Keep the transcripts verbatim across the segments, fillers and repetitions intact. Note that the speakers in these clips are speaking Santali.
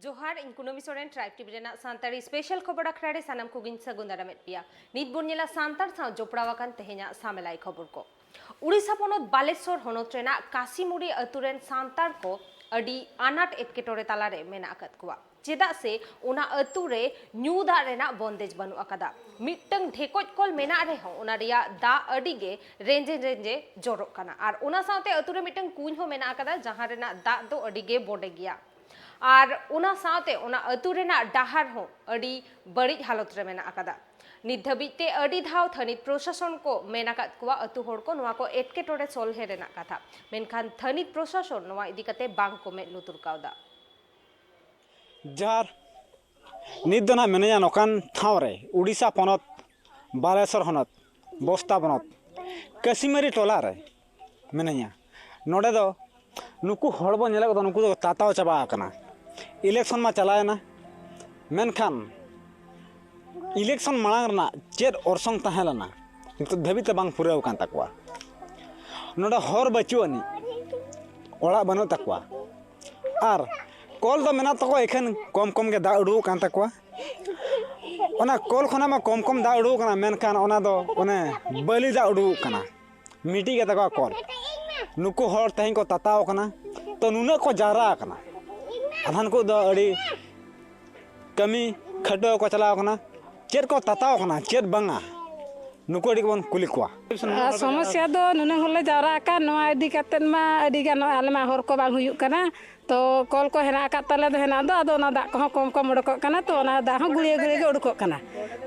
ᱡᱚᱦᱟᱨ, ᱤᱧ ᱠᱩᱱᱟᱹᱢᱤ ᱥᱚᱨᱮᱱ, ᱴᱨᱟᱭᱤᱵᱽ ᱴᱤᱵᱷᱤ ᱨᱮᱱᱟᱜ ᱥᱟᱱᱛᱟᱲᱤ ᱥᱯᱮᱥᱟᱞ ᱠᱷᱚᱵᱚᱨ ᱟᱠᱷᱲᱟ ᱨᱮ ᱥᱟᱱᱟᱢ ᱠᱚᱜᱮᱧ ᱥᱟᱹᱜᱩᱱ ᱫᱟᱨᱟᱢᱮᱫ ᱯᱮᱭᱟ᱾ ᱱᱤᱛ ᱵᱚᱱ ᱧᱮᱞᱟ ᱥᱟᱱᱛᱟᱲ ᱥᱟᱶ ᱡᱚᱯᱲᱟᱣ ᱟᱠᱟᱱ ᱛᱮᱦᱮᱧᱟᱜ ᱥᱟᱢᱮᱞᱟᱭ ᱠᱷᱚᱵᱚᱨ ᱠᱚ᱾ ᱩᱲᱤᱥᱥᱟ ᱯᱚᱱᱚᱛ ᱵᱟᱞᱮᱥᱚᱨ ᱦᱚᱱᱚᱛ ᱨᱮᱱᱟᱜ ᱠᱟᱥᱤᱢᱩᱲᱤ ᱟᱹᱛᱩ ᱨᱮᱱ ᱥᱟᱱᱛᱟᱲ ᱠᱚ ᱟᱹᱰᱤ ᱟᱱᱟᱴ ᱮᱴᱠᱮᱴᱚᱬᱮ ᱛᱟᱞᱟᱨᱮ ᱢᱮᱱᱟᱜ ᱟᱠᱟᱫ ᱠᱚᱣᱟ, ᱪᱮᱫᱟᱜ ᱥᱮ ᱚᱱᱟ ᱟᱹᱛᱩ ᱨᱮ ᱧᱩ ᱫᱟᱜ ᱨᱮᱱᱟᱜ ᱵᱚᱱᱫᱮᱡ ᱵᱟᱹᱱᱩᱜ ᱟᱠᱟᱫᱟ᱾ ᱢᱤᱫᱴᱟᱝ ᱰᱷᱮᱠᱚᱡ ᱠᱚᱞ ᱢᱮᱱᱟᱜ ᱨᱮᱦᱚᱸ, ᱚᱱᱟ ᱨᱮᱭᱟᱜ ᱫᱟᱜ ᱟᱹᱰᱤ ᱜᱮ ᱨᱮᱸᱡᱮ ᱨᱮᱸᱡᱮ ᱡᱚᱨᱚᱜ ᱠᱟᱱᱟ᱾ ᱟᱨ ᱚᱱᱟ ᱥᱟᱶᱛᱮ ᱟᱹᱛᱩ ᱨᱮ ᱢᱤᱫᱴᱟᱝ ᱠᱩᱧ ᱦᱚᱸ ᱢᱮᱱᱟᱜ ᱟᱠᱟᱫᱟ, ᱡᱟᱦᱟᱸ ᱨᱮᱱᱟᱜ ᱫᱟᱜ ᱫᱚ ᱟᱹᱰᱤ ᱜᱮ ᱵᱚᱰᱮ ᱜᱮᱭᱟ᱾ ᱟᱨ ᱚᱱᱟ ᱥᱟᱶᱛᱮ ᱚᱱᱟ ᱟᱹᱛᱩ ᱨᱮᱱᱟᱜ ᱰᱟᱦᱟᱨ ᱦᱚᱸ ᱟᱹᱰᱤ ᱵᱟᱹᱲᱤᱡ ᱦᱟᱞᱚᱛ ᱨᱮ ᱢᱮᱱᱟᱜ ᱟᱠᱟᱫᱟ᱾ ᱱᱤᱛ ᱫᱷᱟᱹᱵᱤᱡ ᱛᱮ ᱟᱹᱰᱤ ᱫᱷᱟᱣ ᱛᱷᱟᱹᱱᱤᱛ ᱯᱨᱚᱥᱟᱥᱚᱱ ᱠᱚ ᱢᱮᱱ ᱟᱠᱟᱫ ᱠᱚᱣᱟ, ᱟᱹᱛᱩ ᱦᱚᱲ ᱠᱚ ᱱᱚᱣᱟ ᱠᱚ ᱮᱴᱠᱮᱴᱚᱬᱮ ᱥᱚᱞᱦᱮ ᱨᱮᱱᱟᱜ ᱠᱟᱛᱷᱟ, ᱢᱮᱱᱠᱷᱟᱱ ᱛᱷᱟᱹᱱᱤᱛ ᱯᱨᱚᱥᱟᱥᱚᱱ ᱱᱚᱣᱟ ᱤᱫᱤ ᱠᱟᱛᱮ ᱵᱟᱝ ᱠᱚ ᱢᱮᱫ ᱞᱩᱛᱩᱨ ᱠᱟᱣᱫᱟ᱾ ᱡᱟᱦᱟᱨ, ᱱᱤᱛ ᱫᱚ ᱱᱟᱜ ᱢᱮᱱᱟᱧᱟ ᱱᱚᱝᱠᱟᱱ ᱴᱷᱟᱶ ᱨᱮ, ᱩᱰᱤᱥᱟ ᱯᱚᱱᱚᱛ ᱵᱟᱞᱮᱥᱚᱨ ᱦᱚᱱᱚᱛ, ᱵᱚᱥᱛᱟ ᱵᱚᱱᱚᱛ, ᱠᱟᱹᱥᱤᱢᱟᱹᱨᱤ ᱴᱚᱞᱟ ᱨᱮ ᱢᱮᱱᱟᱹᱧᱟ᱾ ᱱᱚᱰᱮ ᱫᱚ ᱱᱩᱠᱩ ᱦᱚᱲ ᱵᱚᱱ ᱧᱮᱞᱮᱫ ᱠᱚᱫᱚ, ᱱᱩᱠᱩ ᱫᱚ ᱛᱟᱛᱟᱣ ᱪᱟᱵᱟ ᱟᱠᱟᱱᱟ᱾ ᱤᱞᱮᱠᱥᱚᱱ ᱢᱟ ᱪᱟᱞᱟᱣᱮᱱᱟ, ᱢᱮᱱᱠᱷᱟᱱ ᱤᱞᱮᱠᱥᱚᱱ ᱢᱟᱲᱟᱝ ᱨᱮᱱᱟᱜ ᱪᱮᱫ ᱚᱨᱥᱚᱝ ᱛᱟᱦᱮᱸ ᱞᱮᱱᱟ, ᱱᱤᱛᱚᱜ ᱫᱷᱟᱹᱵᱤᱡ ᱛᱮ ᱵᱟᱝ ᱯᱩᱨᱟᱹᱣ ᱟᱠᱟᱱ ᱛᱟᱠᱚᱣᱟ᱾ ᱱᱚᱰᱮ ᱦᱚᱨ ᱵᱟᱹᱪᱩᱜ ᱟᱹᱱᱤᱡ, ᱚᱲᱟᱜ ᱵᱟᱹᱱᱩᱜ ᱛᱟᱠᱚᱣᱟ, ᱟᱨ ᱠᱚᱞ ᱫᱚ ᱢᱮᱱᱟᱜ ᱛᱟᱠᱚᱣᱟ, ᱮᱠᱷᱮᱱ ᱠᱚᱢ ᱠᱚᱢ ᱜᱮ ᱫᱟᱜ ᱩᱰᱩᱠᱚᱜ ᱠᱟᱱ ᱛᱟᱠᱚᱣᱟ᱾ ᱚᱱᱟ ᱠᱚᱞ ᱠᱷᱚᱱᱟᱜ ᱢᱟ ᱠᱚᱢ ᱠᱚᱢ ᱫᱟᱜ ᱩᱰᱩᱠᱚᱜ ᱠᱟᱱᱟ, ᱢᱮᱱᱠᱷᱟᱱ ᱚᱱᱟ ᱫᱚ ᱚᱱᱮ ᱵᱟᱹᱞᱤ ᱫᱟᱜ ᱩᱰᱩᱠᱚᱜ ᱠᱟᱱᱟ, ᱢᱤᱫᱴᱤᱡ ᱜᱮ ᱛᱟᱠᱚᱣᱟ ᱠᱚᱞ᱾ ᱱᱩᱠᱩ ᱦᱚᱲ ᱛᱮᱦᱮᱧ ᱠᱚ ᱛᱟᱛᱟᱣ ᱠᱟᱱᱟ, ᱛᱚ ᱱᱩᱱᱟᱹᱜ ᱠᱚ ᱡᱟᱣᱨᱟ ᱟᱠᱟᱱᱟ᱾ ᱟᱫᱷᱟᱱ ᱠᱚ ᱫᱚ ᱟᱹᱰᱤ ᱠᱟᱹᱢᱤ ᱠᱷᱟᱹᱴᱟᱹᱣ ᱠᱚ ᱪᱟᱞᱟᱣ ᱠᱟᱱᱟ, ᱪᱮᱫ ᱠᱚ ᱛᱟᱛᱟᱣ ᱠᱟᱱᱟ, ᱪᱮᱫ ᱵᱟᱝᱟ, ᱱᱩᱠᱩ ᱟᱹᱰᱤ ᱜᱮᱵᱚᱱ ᱠᱩᱞᱤ ᱠᱚᱣᱟ᱾ ᱟᱨ ᱥᱚᱢᱚᱥᱥᱟ ᱫᱚ ᱱᱩᱱᱟᱹᱜ ᱦᱚᱲ ᱞᱮ ᱡᱟᱣᱨᱟ ᱟᱠᱟᱱ, ᱱᱚᱣᱟ ᱤᱫᱤ ᱠᱟᱛᱮᱫ ᱢᱟ ᱟᱹᱰᱤ ᱜᱟᱱ ᱱᱚᱜᱼᱚᱭ ᱟᱞᱮ ᱢᱟ ᱦᱚᱨ ᱠᱚ ᱵᱟᱝ ᱦᱩᱭᱩᱜ ᱠᱟᱱᱟ, ᱛᱚ ᱠᱚᱞ ᱠᱚ ᱦᱮᱱᱟᱜ ᱟᱠᱟᱫ ᱛᱟᱞᱮ ᱫᱚ ᱦᱮᱱᱟᱜ ᱫᱚ, ᱟᱫᱚ ᱚᱱᱟ ᱫᱟᱜ ᱠᱚᱦᱚᱸ ᱠᱚᱢ ᱠᱚᱢ ᱩᱰᱩᱠᱚᱜ ᱠᱟᱱᱟ, ᱛᱚ ᱚᱱᱟ ᱫᱟᱜ ᱦᱚᱸ ᱜᱩᱲᱭᱟᱹ ᱜᱩᱲᱭᱟᱹ ᱜᱮ ᱩᱰᱩᱠᱚᱜ ᱠᱟᱱᱟ᱾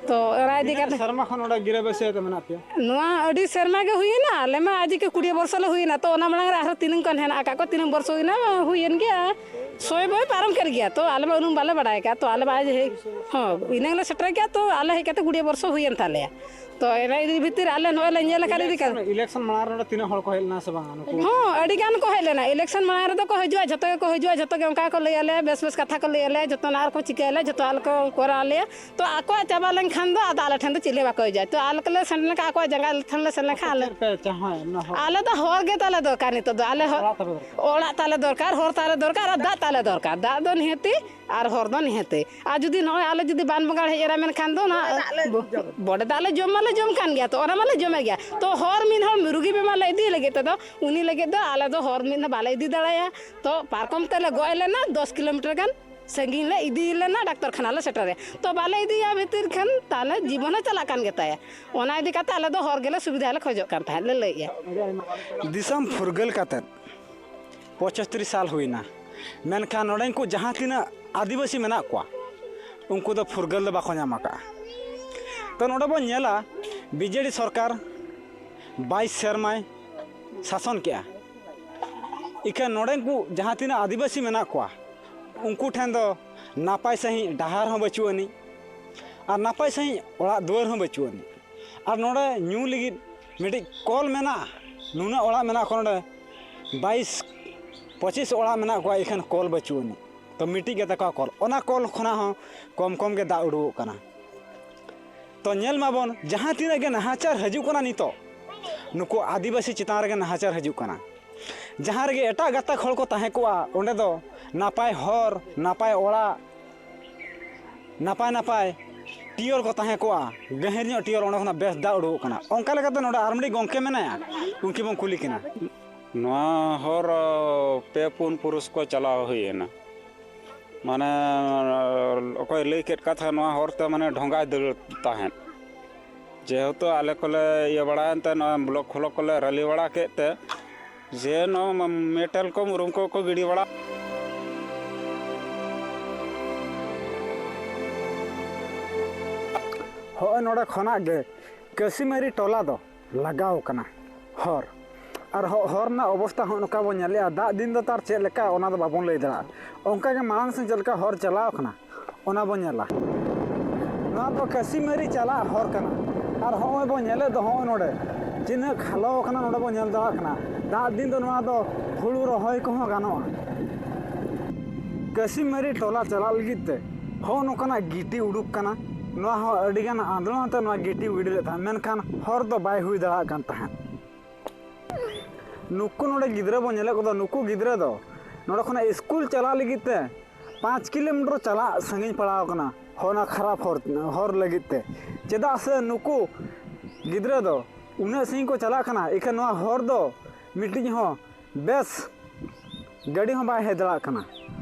ᱛᱚ ᱚᱱᱟ ᱤᱫᱤ ᱠᱟᱛᱮ ᱥᱮᱨᱢᱟ ᱠᱷᱚᱱ ᱱᱚᱰᱮ ᱜᱤᱨᱟᱹ ᱵᱟᱹᱭᱥᱟᱹᱣ ᱫᱚ ᱢᱮᱱᱟᱜ ᱯᱮᱭᱟ? ᱱᱚᱣᱟ ᱟᱹᱰᱤ ᱥᱮᱨᱢᱟ ᱜᱮ ᱦᱩᱭᱮᱱᱟ, ᱟᱞᱮ ᱢᱟ ᱟᱡᱤ ᱠᱮ ᱠᱩᱲᱤ ᱵᱚᱨᱥᱚ ᱞᱮ ᱦᱩᱭᱮᱱᱟ, ᱛᱚ ᱚᱱᱟ ᱢᱟᱲᱟᱝ ᱨᱮ ᱟᱨᱦᱚᱸ ᱛᱤᱱᱟᱹᱝ ᱜᱟᱱ ᱦᱮᱱᱟᱜ ᱟᱠᱟᱫ ᱠᱚ, ᱛᱤᱱᱟᱹᱝ ᱵᱚᱨᱥᱚ ᱦᱩᱭᱮᱱᱟ, ᱦᱩᱭᱮᱱ ᱜᱮᱭᱟ, ᱥᱚᱭ ᱵᱚᱭ ᱯᱟᱨᱚᱢ ᱠᱮᱫ ᱜᱮᱭᱟ, ᱛᱚ ᱟᱞᱮ ᱢᱟ ᱩᱱᱟᱹᱝ ᱵᱟᱞᱮ ᱵᱟᱲᱟᱭ ᱟᱠᱟᱫ, ᱛᱚ ᱟᱞᱮ ᱢᱟ ᱟᱡ ᱦᱮᱡ, ᱦᱚᱸ, ᱤᱱᱟᱹᱝ ᱞᱮ ᱥᱮᱴᱮᱨ ᱠᱮᱫᱟ, ᱛᱚ ᱟᱞᱮ ᱦᱮᱡ ᱠᱟᱛᱮ ᱠᱩᱲᱤ ᱵᱚᱨᱥᱚ ᱦᱩᱭᱮᱱ ᱛᱟᱞᱮᱭᱟ᱾ ᱛᱚ ᱮᱱᱟ ᱤᱫᱤ ᱵᱷᱤᱛᱤᱨ ᱟᱞᱮ ᱱᱚᱜᱼᱚᱭ ᱞᱮ ᱧᱮᱞ ᱟᱠᱟᱫ ᱤᱫᱤ ᱠᱟᱫᱟ᱾ ᱤᱞᱮᱠᱥᱚᱱ ᱢᱟᱲᱟᱝ ᱨᱮ ᱱᱚᱰᱮ ᱛᱤᱱᱟᱹᱜ ᱦᱚᱲ ᱠᱚ ᱦᱮᱡ ᱞᱮᱱᱟ ᱥᱮ ᱵᱟᱝᱟ ᱱᱩᱠᱩ? ᱦᱚᱸ, ᱟᱹᱰᱤ ᱜᱟᱱ ᱠᱚ ᱦᱮᱡ ᱞᱮᱱᱟ᱾ ᱤᱞᱮᱠᱥᱚᱱ ᱢᱟᱲᱟᱝ ᱨᱮᱫᱚ ᱠᱚ ᱦᱤᱡᱩᱜᱼᱟ, ᱡᱷᱚᱛᱚ ᱜᱮᱠᱚ ᱦᱤᱡᱩᱜᱼᱟ, ᱡᱷᱚᱛᱚ ᱜᱮ ᱚᱱᱠᱟ ᱜᱮᱠᱚ ᱞᱟᱹᱭ ᱟᱞᱮᱭᱟ, ᱵᱮᱥ ᱵᱮᱥ ᱠᱟᱛᱷᱟ ᱠᱚ ᱞᱟᱹᱭ ᱟᱞᱮᱭᱟ, ᱡᱷᱚᱛᱚᱱᱟᱜ ᱟᱨ ᱠᱚ ᱪᱤᱠᱟᱹᱭ ᱟᱞᱮᱭᱟ, ᱡᱷᱚᱛᱚ ᱟᱞᱮ ᱠᱚ ᱠᱚᱨᱟᱣ ᱟᱞᱮᱭᱟ᱾ ᱛᱚ ᱟᱠᱚᱣᱟᱜ ᱪᱟᱵᱟ ᱞᱮᱱᱠᱷᱟᱱ ᱫᱚ ᱟᱫᱚ ᱟᱞᱮ ᱴᱷᱮᱱ ᱫᱚ ᱪᱤᱞᱤ ᱦᱚᱸ ᱵᱟᱠᱚ ᱦᱤᱡᱩᱜᱼᱟ᱾ ᱛᱚ ᱟᱞᱮ ᱞᱮ ᱥᱮᱱ ᱞᱮᱱᱠᱷᱟᱱ ᱟᱠᱚᱣᱟᱜ ᱡᱟᱸᱜᱟ ᱴᱷᱮᱱ ᱞᱮ ᱥᱮᱱ ᱞᱮᱱᱠᱷᱟᱱ ᱟᱞᱮ, ᱪᱮᱫ ᱯᱮ ᱪᱟᱦᱟᱣᱟ? ᱚᱱᱟ ᱦᱚᱲ ᱟᱞᱮ ᱫᱚ ᱦᱚᱨ ᱜᱮ ᱛᱟᱞᱮ ᱫᱚᱨᱠᱟᱨ ᱱᱤᱛᱚᱜ ᱫᱚ᱾ ᱟᱞᱮ ᱦᱚ-, ᱚᱲᱟᱜ ᱛᱟᱞᱮ ᱫᱚᱨᱠᱟᱨ᱾ ᱚᱲᱟᱜ ᱛᱟᱞᱮ ᱫᱚᱨᱠᱟᱨ, ᱦᱚᱨ ᱛᱟᱞᱮ ᱫᱚᱨᱠᱟᱨ, ᱦᱚᱨ ᱛᱟᱞᱮ ᱫᱚᱨᱠᱟᱨ᱾ ᱫᱟᱜ ᱫᱚ ᱱᱤᱦᱟᱹᱛᱤ ᱟᱨ ᱦᱚᱨ ᱫᱚ ᱱᱤᱦᱟᱹᱛ᱾ ᱟᱨ ᱡᱩᱫᱤ ᱱᱚᱜᱼᱚᱭ ᱟᱞᱮ ᱡᱩᱫᱤ ᱵᱟᱱ ᱵᱚᱸᱜᱟᱲ ᱦᱮᱡ ᱮᱨᱟ ᱢᱮᱱᱠᱷᱟᱱ ᱫᱚ ᱱᱟᱦᱟᱜ ᱵᱚᱰᱮ ᱫᱟᱜ ᱞᱮ ᱡᱚᱢ ᱢᱟᱞᱮ ᱡᱚᱢ ᱠᱟᱱ ᱜᱮᱭᱟ, ᱛᱚ ᱚᱱᱟ ᱢᱟᱞᱮ ᱡᱚᱢᱮᱫ ᱜᱮᱭᱟ᱾ ᱛᱚ ᱦᱚᱨ ᱢᱤᱫ ᱦᱚᱲ ᱨᱩᱜᱤ ᱵᱤᱢᱟᱨ ᱞᱮ ᱤᱫᱤ ᱞᱟᱹᱜᱤᱫ ᱛᱮᱫᱚ ᱩᱱᱤ ᱞᱟᱹᱜᱤᱫ ᱫᱚ ᱟᱞᱮ ᱫᱚ ᱦᱚᱨ ᱢᱤᱫ ᱦᱚᱸ ᱵᱟᱞᱮ ᱤᱫᱤ ᱫᱟᱲᱮᱭᱟᱜᱼᱟ᱾ ᱛᱚ ᱯᱟᱨᱠᱚᱢ ᱛᱮᱞᱮ ᱜᱚᱡ ᱞᱮᱱᱟ, ᱫᱚᱥ ᱠᱤᱞᱳᱢᱤᱴᱟᱨ ᱜᱟᱱ ᱥᱟᱺᱜᱤᱧ ᱞᱮ ᱤᱫᱤ ᱞᱮᱱᱟ, ᱰᱟᱠᱛᱚᱨ ᱠᱷᱟᱱᱟ ᱞᱮ ᱥᱮᱴᱮᱨᱮ᱾ ᱛᱚ ᱵᱟᱞᱮ ᱤᱫᱤᱭᱟ ᱵᱷᱤᱛᱤᱨ ᱠᱷᱟᱱ ᱛᱟᱦᱞᱮ ᱡᱤᱵᱚᱱ ᱦᱚᱸ ᱪᱟᱞᱟᱜ ᱠᱟᱱ ᱜᱮᱛᱟᱭᱟ᱾ ᱚᱱᱟ ᱤᱫᱤ ᱠᱟᱛᱮ ᱟᱞᱮ ᱫᱚ ᱦᱚᱨ ᱜᱮᱞᱮ ᱥᱩᱵᱤᱫᱷᱟ ᱞᱮ ᱠᱷᱚᱡᱚᱜ ᱠᱟᱱ ᱛᱟᱦᱮᱸᱫ ᱞᱮ ᱞᱟᱹᱭᱮᱫᱼᱟ᱾ ᱫᱤᱥᱚᱢ ᱯᱷᱩᱨᱜᱟᱹᱞ ᱠᱟᱛᱮᱫ ᱯᱚᱸᱪᱟᱛᱛᱨᱤ ᱥᱟᱞ ᱦᱩᱭᱱᱟ, ᱢᱮᱱᱠᱷᱟᱱ ᱱᱚᱰᱮᱱ ᱠᱚ ᱡᱟᱦᱟᱸ ᱛᱤᱱᱟᱹᱜ ᱟᱹᱫᱤᱵᱟᱹᱥᱤ ᱢᱮᱱᱟᱜ ᱠᱚᱣᱟ, ᱩᱱᱠᱩ ᱫᱚ ᱯᱷᱩᱨᱜᱟᱹᱞ ᱫᱚ ᱵᱟᱠᱚ ᱧᱟᱢ ᱟᱠᱟᱫᱼᱟ᱾ ᱛᱚ ᱱᱚᱰᱮ ᱵᱚᱱ ᱧᱮᱞᱟ, ᱵᱤᱡᱮᱰᱤ ᱥᱚᱨᱠᱟᱨ ᱵᱟᱭᱤᱥ ᱥᱮᱨᱢᱟᱭ ᱥᱟᱥᱚᱱ ᱠᱮᱜᱼᱟ, ᱤᱠᱷᱟᱹᱱ ᱱᱚᱰᱮᱱ ᱠᱚ ᱡᱟᱦᱟᱸ ᱛᱤᱱᱟᱹᱜ ᱟᱹᱫᱤᱵᱟᱹᱥᱤ ᱢᱮᱱᱟᱜ ᱠᱚᱣᱟ, ᱩᱱᱠᱩ ᱴᱷᱮᱱ ᱫᱚ ᱱᱟᱯᱟᱭ ᱥᱟᱺᱦᱤᱡ ᱰᱟᱦᱟᱨ ᱦᱚᱸ ᱵᱟᱹᱪᱩᱜ ᱟᱹᱱᱤᱡ ᱟᱨ ᱱᱟᱯᱟᱭ ᱥᱟᱺᱦᱤᱡ ᱚᱲᱟᱜ ᱫᱩᱣᱟᱹᱨ ᱦᱚᱸ ᱵᱟᱹᱪᱩᱜ ᱟᱹᱱᱤᱡ᱾ ᱟᱨ ᱱᱚᱰᱮ ᱧᱩ ᱞᱟᱹᱜᱤᱫ ᱢᱤᱫᱴᱤᱡ ᱠᱚᱞ ᱢᱮᱱᱟᱜᱼᱟ, ᱱᱩᱱᱟᱹᱜ ᱚᱲᱟᱜ ᱢᱮᱱᱟᱜ ᱠᱚᱣᱟ ᱱᱚᱰᱮ, ᱵᱟᱭᱤᱥ ᱯᱚᱸᱪᱤᱥ ᱚᱲᱟᱜ ᱢᱮᱱᱟᱜ ᱠᱚᱣᱟ, ᱤᱠᱷᱟᱹᱱ ᱠᱚᱞ ᱵᱟᱹᱪᱩᱜ ᱟᱹᱱᱤᱡ᱾ ᱛᱚ ᱢᱤᱫᱴᱤᱡ ᱜᱮ ᱛᱟᱠᱚᱣᱟ ᱠᱚᱞ, ᱚᱱᱟ ᱠᱚᱞ ᱠᱷᱚᱱᱟᱜ ᱦᱚᱸ ᱠᱚᱢ ᱠᱚᱢ ᱜᱮ ᱫᱟᱜ ᱩᱰᱩᱠᱚᱜ ᱠᱟᱱᱟ᱾ ᱛᱚ ᱧᱮᱞ ᱢᱟᱵᱚᱱ, ᱡᱟᱦᱟᱸ ᱛᱤᱱᱟᱹᱜ ᱜᱮ ᱱᱟᱦᱟᱪᱟᱨ ᱦᱤᱡᱩᱜ ᱠᱟᱱᱟ ᱱᱤᱛᱚᱜ, ᱱᱩᱠᱩ ᱟᱹᱫᱤᱵᱟᱹᱥᱤ ᱪᱮᱛᱟᱱ ᱨᱮᱜᱮ ᱱᱟᱦᱟᱪᱟᱨ ᱦᱤᱡᱩᱜ ᱠᱟᱱᱟ᱾ ᱡᱟᱦᱟᱸ ᱨᱮᱜᱮ ᱮᱴᱟᱜ ᱜᱟᱛᱟᱠ ᱦᱚᱲ ᱠᱚ ᱛᱟᱦᱮᱸ ᱠᱚᱜᱼᱟ, ᱚᱸᱰᱮ ᱫᱚ ᱱᱟᱯᱟᱭ ᱦᱚᱨ, ᱱᱟᱯᱟᱭ ᱚᱲᱟᱜ, ᱱᱟᱯᱟᱭ ᱱᱟᱯᱟᱭ ᱴᱤᱭᱚᱞ ᱠᱚ ᱛᱟᱦᱮᱸ ᱠᱚᱜᱼᱟ, ᱜᱟᱹᱦᱤᱨ ᱧᱚᱜ ᱴᱤᱭᱚᱞ, ᱚᱸᱰᱮ ᱠᱷᱚᱱᱟᱜ ᱵᱮᱥ ᱫᱟᱜ ᱩᱰᱩᱠᱚᱜ ᱠᱟᱱᱟ᱾ ᱚᱱᱠᱟ ᱞᱮᱠᱟᱛᱮ ᱱᱚᱰᱮ ᱟᱨ ᱢᱤᱫᱴᱤᱡ ᱜᱚᱢᱠᱮ ᱢᱮᱱᱟᱭᱟ, ᱩᱱᱠᱤ ᱵᱚᱱ ᱠᱩᱞᱤ ᱠᱤᱱᱟ᱾ ᱱᱚᱣᱟ ᱦᱚᱨ, ᱯᱮ ᱯᱩᱱ ᱯᱩᱨᱩᱥ ᱠᱚ ᱪᱟᱞᱟᱣ ᱦᱩᱭ ᱮᱱᱟ᱾ ᱢᱟᱱᱮ, ᱚᱠᱚᱭ ᱞᱟᱹᱭ ᱠᱮᱫ ᱠᱟᱛᱷᱟ, ᱱᱚᱣᱟ ᱦᱚᱨ ᱛᱮ ᱢᱟᱱᱮ ᱰᱷᱚᱸᱜᱟᱭ ᱫᱟᱹᱲ ᱛᱟᱦᱮᱸᱫ᱾ ᱡᱮᱦᱮᱛᱩ ᱟᱞᱮ ᱠᱚᱞᱮ ᱤᱭᱟᱹ ᱵᱟᱲᱟᱭᱮᱱ ᱛᱮ, ᱱᱚᱣᱟ ᱵᱞᱚᱠ ᱯᱷᱞᱚᱠ ᱠᱚᱞᱮ ᱨᱟᱞᱤ ᱵᱟᱲᱟ ᱠᱮᱫ ᱛᱮ, ᱡᱮ ᱱᱚᱣᱟ ᱢᱮᱴᱮᱞ ᱠᱚ ᱢᱩᱨᱩᱢ ᱠᱚᱠᱚ ᱜᱤᱰᱤ ᱵᱟᱲᱟ᱾ ᱦᱚᱸᱜᱼᱚᱭ ᱱᱚᱰᱮ ᱠᱷᱚᱱᱟᱜ ᱜᱮ ᱠᱟᱹᱥᱤᱢᱟᱹᱨᱤ ᱴᱚᱞᱟ ᱫᱚ ᱞᱟᱜᱟᱣ ᱠᱟᱱᱟ ᱦᱚᱨ᱾ ᱟᱨ ᱦᱚ-, ᱦᱚᱨ ᱨᱮᱱᱟᱜ ᱚᱵᱚᱥᱛᱟ ᱦᱚᱸ ᱱᱚᱝᱠᱟ ᱵᱚᱱ ᱧᱮᱞᱮᱜᱼᱟ, ᱫᱟᱜ ᱫᱤᱱ ᱫᱚ ᱛᱟᱨ ᱪᱮᱫ ᱞᱮᱠᱟ, ᱚᱱᱟ ᱫᱚ ᱵᱟᱵᱚᱱ ᱞᱟᱹᱭ ᱫᱟᱲᱮᱭᱟᱜᱼᱟ᱾ ᱚᱱᱠᱟ ᱜᱮ ᱢᱟᱲᱟᱝ ᱥᱮᱫ ᱪᱮᱫ ᱞᱮᱠᱟ ᱦᱚᱨ ᱪᱟᱞᱟᱣ ᱠᱟᱱᱟ, ᱚᱱᱟ ᱵᱚᱱ ᱧᱮᱞᱟ᱾ ᱱᱚᱣᱟ ᱫᱚ ᱠᱟᱹᱥᱤᱢᱟᱹᱨᱤ ᱪᱟᱞᱟᱜ ᱦᱚᱨ ᱠᱟᱱᱟ᱾ ᱟᱨ ᱦᱚᱸᱜᱼᱚᱭ ᱵᱚᱱ ᱧᱮᱞᱮᱫ ᱫᱚ, ᱦᱚᱸᱜᱼᱚᱭ ᱱᱚᱰᱮ ᱛᱤᱱᱟᱹᱜ ᱠᱷᱟᱞᱚ ᱟᱠᱟᱱᱟ, ᱱᱚᱰᱮ ᱵᱚᱱ ᱧᱮᱞ ᱫᱟᱲᱮᱭᱟᱜ ᱠᱟᱱᱟ᱾ ᱫᱟᱜ ᱫᱤᱱ ᱫᱚ ᱱᱚᱣᱟ ᱫᱚ ᱦᱩᱲᱩ ᱨᱚᱦᱚᱭ ᱠᱚᱦᱚᱸ ᱜᱟᱱᱚᱜᱼᱟ᱾ ᱠᱟᱹᱥᱤᱢᱟᱹᱨᱤ ᱴᱚᱞᱟ ᱪᱟᱞᱟᱜ ᱞᱟᱹᱜᱤᱫ ᱛᱮ ᱦᱚᱸᱜᱼᱚ ᱱᱚᱝᱠᱟᱱᱟᱜ ᱜᱤᱴᱤ ᱩᱰᱩᱠ ᱠᱟᱱᱟ᱾ ᱱᱚᱣᱟ ᱦᱚᱸ ᱟᱹᱰᱤᱜᱟᱱ ᱟᱸᱫᱳᱲᱚᱱ ᱟᱛᱮ ᱱᱚᱣᱟ ᱜᱤᱴᱤ ᱩᱰᱩᱠ ᱞᱮᱫ ᱛᱟᱦᱮᱸᱫ, ᱢᱮᱱᱠᱷᱟᱱ ᱦᱚᱨ ᱫᱚ ᱵᱟᱭ ᱦᱩᱭ ᱫᱟᱲᱮᱭᱟᱜ ᱠᱟᱱ ᱛᱟᱦᱮᱸᱫ᱾ ᱱᱩᱠᱩ ᱱᱚᱰᱮ ᱜᱤᱫᱽᱨᱟᱹ ᱵᱚᱱ ᱧᱮᱞᱮᱫ ᱠᱚᱫᱚ, ᱱᱩᱠᱩ ᱜᱤᱫᱽᱨᱟᱹ ᱫᱚ ᱱᱚᱰᱮ ᱠᱷᱚᱱᱟᱜ ᱥᱠᱩᱞ ᱪᱟᱞᱟᱜ ᱞᱟᱹᱜᱤᱫ ᱛᱮ ᱯᱟᱸᱪ ᱠᱤᱞᱳᱢᱤᱴᱟᱨ ᱪᱟᱞᱟᱜ ᱥᱟᱺᱜᱤᱧ ᱯᱟᱲᱟᱣ ᱠᱟᱱᱟ, ᱦᱚᱸ, ᱚᱱᱟ ᱠᱷᱟᱨᱟᱯ ᱦᱚᱨ, ᱦᱚᱨ ᱞᱟᱹᱜᱤᱫ ᱛᱮ᱾ ᱪᱮᱫᱟᱜ ᱥᱮ ᱱᱩᱠᱩ ᱜᱤᱫᱽᱨᱟᱹ ᱫᱚ ᱩᱱᱟᱹᱜ ᱥᱟᱺᱜᱤᱧ ᱠᱚ ᱪᱟᱞᱟᱜ ᱠᱟᱱᱟ, ᱤᱠᱷᱟᱹᱱ ᱱᱚᱣᱟ ᱦᱚᱨ ᱫᱚ ᱢᱤᱫᱴᱤᱡ ᱦᱚᱸ ᱵᱮᱥ ᱜᱟᱹᱰᱤ ᱦᱚᱸ ᱵᱟᱭ ᱦᱮᱡ ᱫᱟᱲᱮᱭᱟᱜ ᱠᱟᱱᱟ᱾